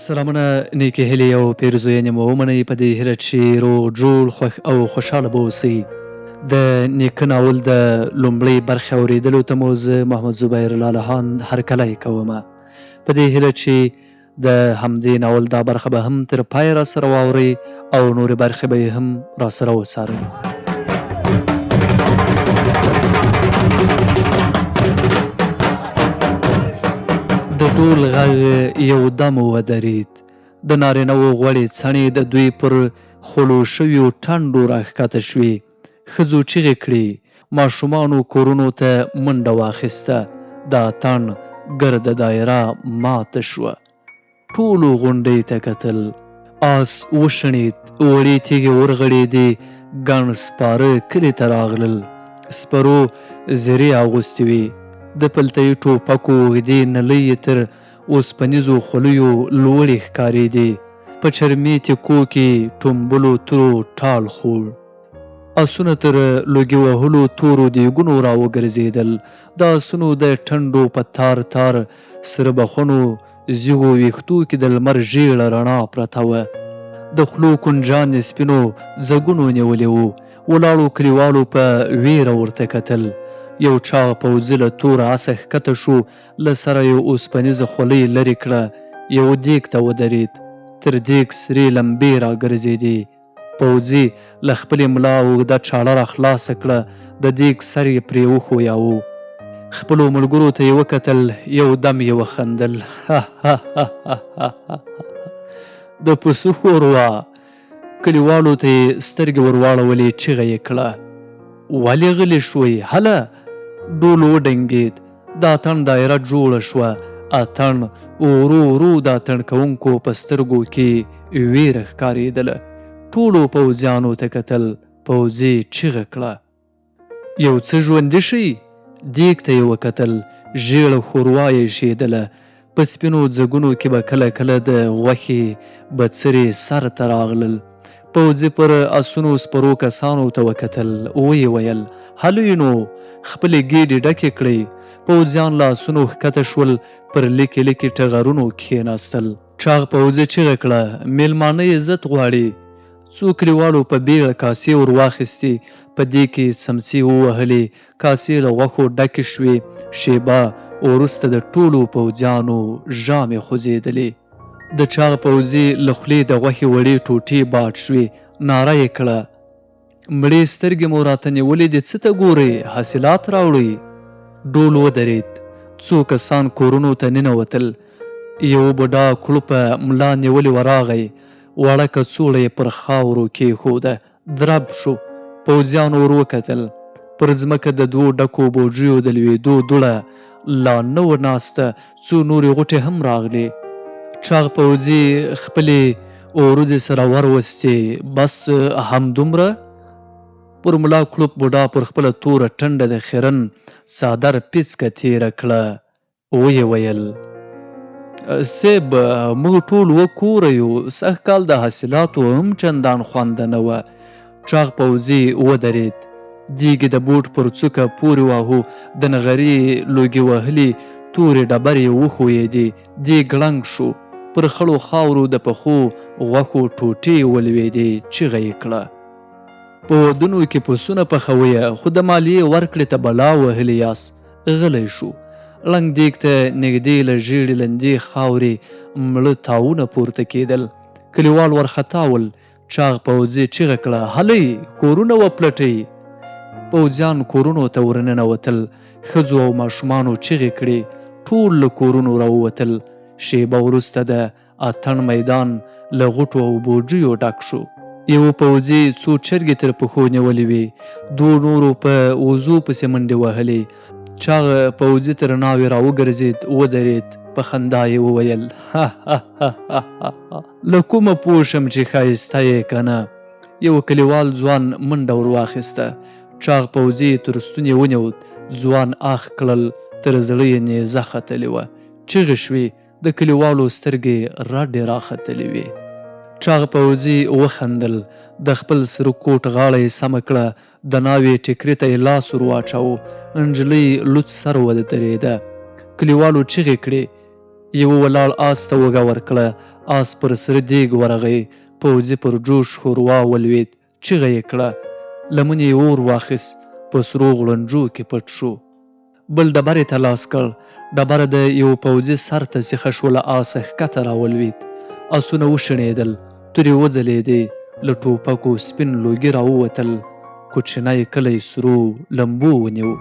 سلامونه نیکې هیلې او پیرزوینې مو ومنئ په دې هیله چې روغ جوړ خوښ او خوشحاله به اوسئ. د نیکه ناول د لومړۍ برخې اورېدلو ته مو زه محمد زبیر لالهاند هرکلی کوم. په دې هیله چې د همدې ناول دا برخه به هم تر پایه راسره واورئ او نورې برخې به یې هم راسره وڅارئ. د ډول غږ یو دم ودرید. د نارینه وو غوړې څڼې د دوی پر خولو شویو ټنډو راښکته شوې. ښځو چیغې کړې، ماشومانو کورونو ته منډه واخیسته، د اتڼ ګرده دایره ماته شوه. ټولو غونډۍ ته کتل. آس وشڼېد، وړې تیږې ورغړېدې، ګڼ سپاره کلي ته راغلل. سپرو زرې اغوستې وې. د پلتهيي ټوپکو اوږدې نلۍ یې تر اوسپنیزو خولیو لوړې ښکارېدې. په چرمي تیکو کې ټومبلو ترو ټال خوړ. اسونه تر لوګي وهلو تورو دیګونو را وګرځېدل. د اسونو د ټنډو په تار تار سره بخونو زیږو ویښتو کې د لمر ژیړه رڼا پرته وه. د خولو کونجان یې سپینو ځګونو نیولي وو. ولاړو کلیوالو په ویره ورته کتل. یو چاغ پوځي له توره اسه ښکته شو، له سره یې اوسپنیزه خولۍ لرې کړه، یو دیګ ته ودرید. تر دیګ سرې لمبې راګرځېدې. پوځي له خپلې ملا اوږده چاړه را خلاصه کړه، د دېګ سر یې پرې وښویاوه. خپلو ملګرو ته یې وکتل، یو دم یې وخندل، ههههههههه د پسه ښوروا! کلیوالو ته یې سترګې ور واړولې، چیغه یې کړه، ولې غلي شوئ، هله! ډول وډنګېد، د اتڼ دایره جوړه شوه، اتڼ ورو ورو د اتڼ کوونکو په سترګو کې ویره ښکارېدله، ټولو پوځیانو ته کتل، پوځي چیغه کړه. یو څه ژوندي شئ! دیګ ته یې وکتل، ژیړه ښوروا یې ایشېدله، په سپینو ځګونو کې به کله کله د غوښې بڅرې سر ته راغلل. پوځي پر اسونو سپرو کسانو ته وکتل، ویې ویل، هلئ نو، خپلې ګېډې ډکې کړئ. پوځیان له اسونو ښکته شول، پر لیکې لیکې ټغرونو کښېناستل. چاغ پوځي چیغه کړه، مېلمانه عزت غواړي. څو کلیوالو په بیړه کاسې ور واخیستې، په دېګ کې یې څمڅې ووهلې، کاسې له غوښو ډکې شوې، شېبه وروسته د ټولو پوځیانو ژامې خوځېدلې. د چاغ پوځي له خولې د غوښې وړې ټوټې باد شوې، ناره یې کړه، مړې سترګې مو راته نیولې دي، څه ته ګورئ، حاصلات راوړئ. ډول ودرېد، څو کسان کورونو ته ننوتل، یوه بوډا کړوپه ملا نیولې وراغی، وړه کڅوړه یې پر خاورو کېښوده، درب شو. پوځیانو ور وکتل. پر ځمکه د دوو ډکو بوجیو د لوېدو دوړه لا نه وه ناسته، څو نورې غوټې هم راغلې. چاغ پوځي خپلې اوروځې سره وروستې، بس همدومره؟ پر ملا کړوپ بوډا پر خپله توره ټنډه د خیرن څادر پیڅکه تېره کړه. ویې ویل، صیب موږ ټول وه کوره یو، سږ کال د حاصلاتو هم چندان خونده نه وه. چاغ پوځي ودرېد، دیګ یې د بوټ پر څوکه پورې واهو، د نغري لوګي وهلي تورې ډبرې یې وښویېدې، دیګ ړنګ شو، پر خړو خاورو د پخو غوښو ټوټې ولوېدې، چیغه یې کړه. په ودونو کې پسونه پخوئ، خو د مالیې ورکړې ته بلا وهلي یاست. غلی شو. ړنګ دېګ ته نږدې له ژېړې لندې خاورې مړه تاوونه پورته کېدل. کلیوال ورخطا ول. چاغ پوځي چیغه کړه، هلئ! کورونه وپلټئ! پوځیان کورونو ته ورننوتل. ښځو او ماشومانو چیغې کړې. ټول له کورونو راووتل. شېبه وروسته د اتڼ میدان له غوټو او بوجیو ډک شو. یوه پوځي څو چرګې تر پښو نیولې وې، دوو نورو په وزو پسې منډې وهلې. چاغ پوځي تر ناوې راوګرځېد، ودرېد، په خندا یې وویل، ههههههه! له کومه پوه شم چې ښایسته یې که نه؟ یوه کلیوال ځوان منډه ور واخیسته، چاغ پوځي یې تر ستوني ونیود، ځوان اخ کړل، تر زړه یې نیزه ختلې وه، چیغې شوې، د کلیوالو سترګې رډې راختلې وې. چاغ پوځي وخندل، د خپل سره کوټ غاړه یې سمه کړه، د ناوې ټیکري ته یې لاس ور واچاوه، نجلۍ لوڅ سر ودرېده. کلیوالو چیغې کړې، یوه ولاړ آس ته اوږه ورکړه، آس پر سره دېګ ورغی، پوځي پر جوش ښوروا ولوېد، چیغه یې کړه، لمنې یې اور واخیست، په سرو غړنجو کې پټ شو. بل ډبرې ته لاس کړ، ډبره د یوه پوځي سر ته سیخه شوه، له آسه ښکته راولوېد. آسونه وشڼېدل، تورې وځلېدې، له ټوپکو سپین لوګي راووتل، کوچنی کلی سرو لمبو ونیو.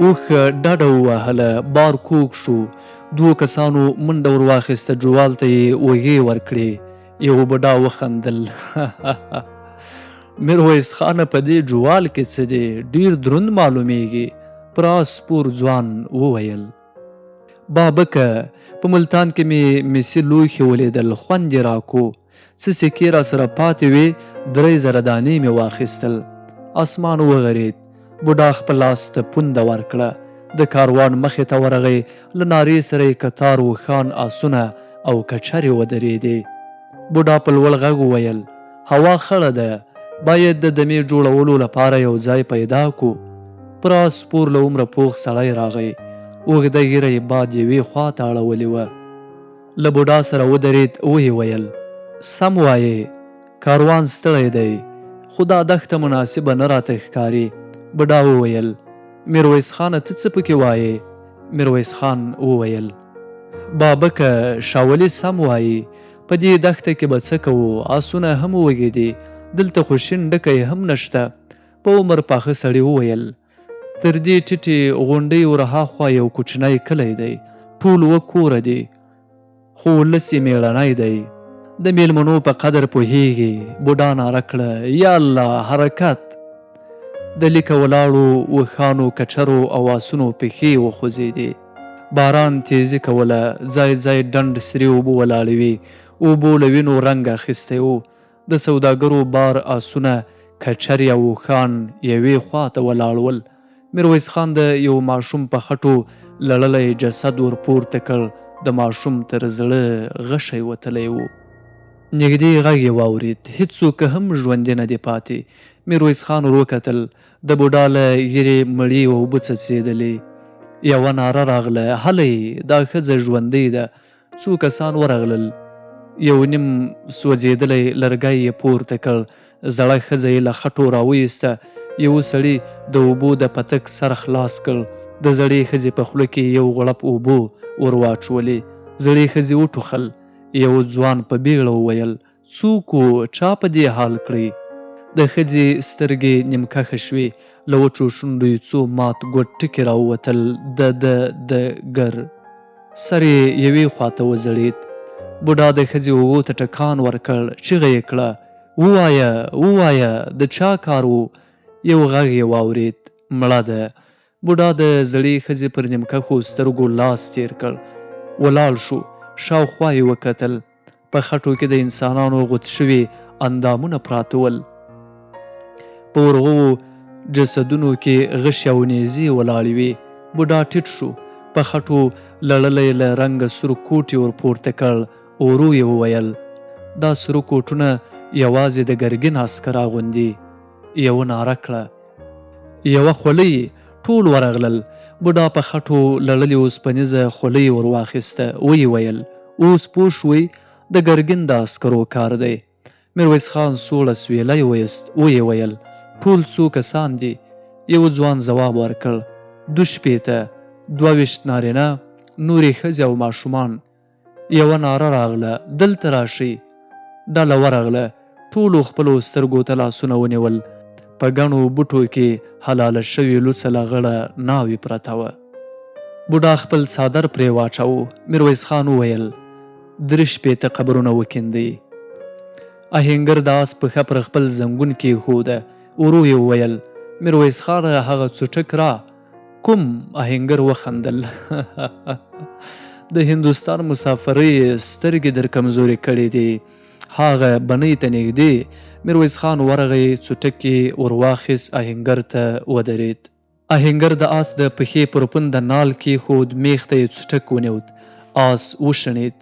اوښ ډډه ووهله، بار کوږ شو، دوو کسانو منډه ور واخیسته، جوال ته یې اوږې ورکړې. یوه بوډا وخندل، میرویس خانه په دې جوال کې څه دي، ډېر دروند معلومیږي. پر آس سپور ځوان وویل، بابکه په ملتان کې مې میسي لوښي ولیدل، خوند یې راکو. څه سکې راسره پاتې وې، 3000 دانې مې واخیستل. اسمان وغرید، بوډا خپل لاس ته پونده ورکړه، د کاروان مخې ته ورغی، له نارې سره یې کتار اوښان، آسونه او کچرې ودرېدې. بوډا په لوړ غږ وویل، هوا خړه ده، باید د دمې جوړولو لپاره یو ځای پیدا کو. پر آس سپور له عمره پوخ سړی راغی، اوږده ږیره یې باد یوې خوا ته اړولې وه. له بوډا سره ودرېد، ویې ویل، سم وایې، کاروان ستړی دی، خو دا دښته مناسبه نه راته ښکاري. بوډا وویل، میرویس خانه ته څه پکې وایې؟ میرویس خان وویل، بابکه شاولي سم وایي، په دې دښته کې به څه کوو، آسونه هم وږي دي، دلته خو شین ډکی هم نشته. په عمر پاخه سړي وویل، تر دې ټیټې غونډۍ ور هاخوا یو کوچنی کلی دی، ټول اوه کوره دي، خو ولس یې مېړنی دی، د مېلمنو په قدر پوهېږي. بوډا ناره کړه، یا الله حرکت! د لیکه ولاړو اوښانو، کچرو او آسونو پښې وخوځېدې. باران تېزي کوله، ځای ځای ډنډ سرې اوبه ولاړې وې، اوبو له وینو رنګ اخیستی و. د سوداګرو بار آسونه، کچرې او اوښان یوې خوا ته ولاړ ول. میرویس خان د یوه ماشوم په خټو لړلی جسد ور پورته کړ، د ماشوم تر زړه غشی وتلی و. نږدې غږ یې واورېد، هیڅوک هم ژوندي نه دي پاتې. میرویس خان ور وکتل، د بوډا له ږیرې مړې اوبه څڅېدلې. یوه ناره راغله، هلئ، دا ښځه ژوندۍ ده. څو کسان ورغلل، یو نیم سوځېدلی لرګی یې پورته کړ، زړه ښځه یې له خټو راوایسته، یوه سړي د اوبو د پتک سر خلاص کړ، د زړې ښځې په خوله کې یو غوړپ اوبه ور واچولې، زړې ښځې وټوخل، یوه ځوان په بیړه وویل، څوک و، چا په دې حال کړی؟ د ښځې سترګې نیمکښه شوې، له وچو شونډو یې څو مات ګوډ ټکي راووتل، د د د ګر. سر یې یوې خوا ته وځړېد. بوډا د ښځې اوږو ته ټکان ورکړ، چیغه یې کړه، ووایه، ووایه، د چا کار و؟ یو غږ یې واورېد، مړه ده. بوډا د زړې ښځې پر نیمکښو سترګو لاس تېر کړ، ولاړ شو، شاوخوا یې وکتل. په خټو کې د انسانانو غوڅ شوي اندامونه پراته ول. په ورغوو جسدونو کې غشي او نیزې ولاړې وې. بوډا ټیټ شو، په خټو لړلی له رنګه سور کوټ یې ورپورته کړ، ورو یې وویل، دا سره کوټونه یوازې د ګرګین عسکر اغوندي. یوه ناره کړه. یوه خولۍ، ټول ورغلل. بوډا په خټو لړلې اوسپنیزه خولۍ ور واخیسته، ویې ویل، اوس پوه شوئ، د ګرګین د عسکرو کار دی. میرویس خان سوړ اسویلی وایست، ویې ویل، ټول څو کسان دي؟ یوه ځوان ځواب ورکړ، 62، 22 نارینه، نورې ښځې او ماشومان. یوه ناره راغله، دلته راشئ! ډله ورغله، ټولو خپلو سترګو ته لاسونه ونیول، په ګڼو بوټو کې حلاله شوې لوڅه لغړه ناوې پرته وه. بوډا خپل څادر پرې واچاوه، میرویس خان وویل، 63 قبرونه وکیندئ. اهنګر د آس پښه پر خپل زنګون کېښوده، ورو یې وویل، میرویس خانه هغه څوټک را کوم؟ اهنګر وخندل، د هندوستان مسافرۍ سترګې در کمزورې کړې دي. هغه بنۍ ته نږدې میرویس خان ورغی، څوټک یې ور واخیست، اهنګر ته ودرېد. اهنګر د آس د پښې پر پونده نال کېښود، مېخ ته یې څوټک ونیود، آس وشڼېد.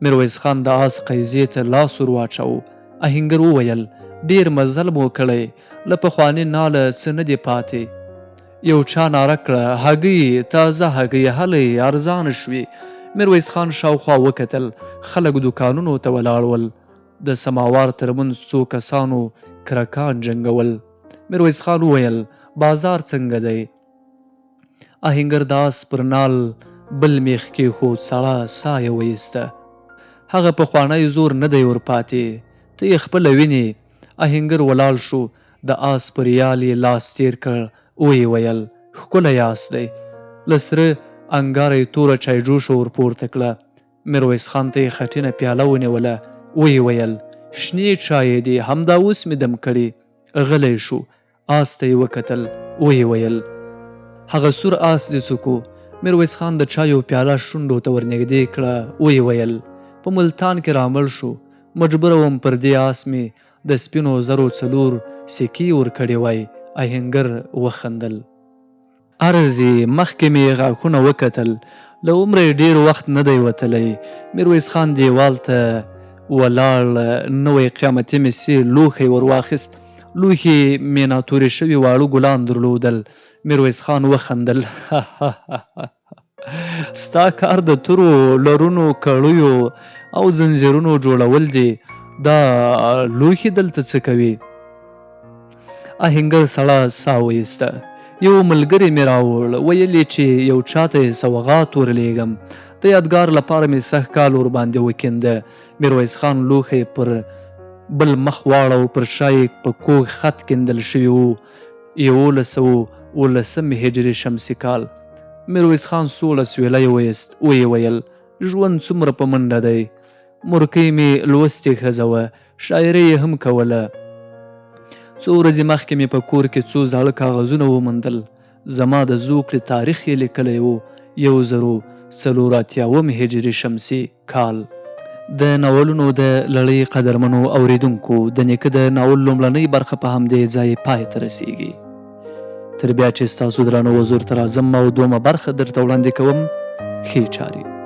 میرویس خان د آس قیضې ته لاس ور واچاوه. اهنګر وویل، ډېر مزل مو کړی، له پخواني ناله څه نه دي پاتې. یو چا ناره کړه، هګۍ، تازه هګۍ، هلئ، ارزانه شوې. میرویس خان شاوخوا وکتل، خلک دوکانونو ته ولاړ ول. د سماوار تر منځ څو کسانو کرکان جنګول. میرویس خان وویل، بازار څنګه دی؟ آهنګر د آس پر نال بل میخ کېښود، سړه ساه یې وایسته. هغه پخوانی زور نه دی ورپاتې، ته یې خپله وینې. آهنګر ولاړ شو، د آس پر یال یې لاس تېر کړ، ویې ویل، ښکلی آس دی. له سره انګاره یې توره چایجوشه ورپورته کړه. میرویس خان ته یې خټینه پیاله ونیوله، ویې ویل، شنې چایې دي، همدا اوس مې دم کړې. غلی شو، آس ته یې وکتل، ویې ویل، هغه سور آس دې څوک و؟ میرویس خان د چایو پیاله شونډو ته ورنږدې کړه، ویې ویل، په ملتان کې رامړ شو، مجبوره وم پر دې آس مې د سپینو زرو څلور سکې ورکړې وای. آهنګر وخندل. ارزي، مخکې مې یې غاښونه وکتل، له عمره یې ډېر وخت نه دی وتلی. میرویس خان دېوال ته ولاړ، نوی قیامتي مسي لوښی ور واخیست. لوښي میناتورې شوي واړه ګلان درلودل. میرویس خان وخندل، ستا کار د تورو لرونو، کړیو او ځنځیرونو جوړول دي، دا لوښي دلته څه کوي؟ آهنګر سړه ساه وایسته. یو ملګری مې راوړ، ویل یې چې یو چاته یې سوغات ورلېږم. د یادګار لپاره مې سږ کال ورباندې وکینده. میرویس خان لوښی پر بل مخ واړاوه، پر شا یې په کوږ خط کیندل شوي وو، 1117 هجري شمسي کال. میرویس خان سوړ اسویلی وایست، ویې ویل، ژوند څومره په منډه دی. مورکۍ مې لوستې ښځه وه، شاعري یې هم کوله. څو ورځې مخکې مې په کور کې څو زاړه کاغذونه وموندل، زما د زوکړې تاریخ یې لیکلی و، 1084 هجري شمسي کال. د ناولونو د لړۍ قدرمنو اوریدونکو، د نیکه د ناول لومړنۍ برخه په همدې ځای پای ته رسیږي. تر بیا چې ستاسو درنو حضور ته راځم او دومه برخه درته وړاندې کوم، ښې چارې.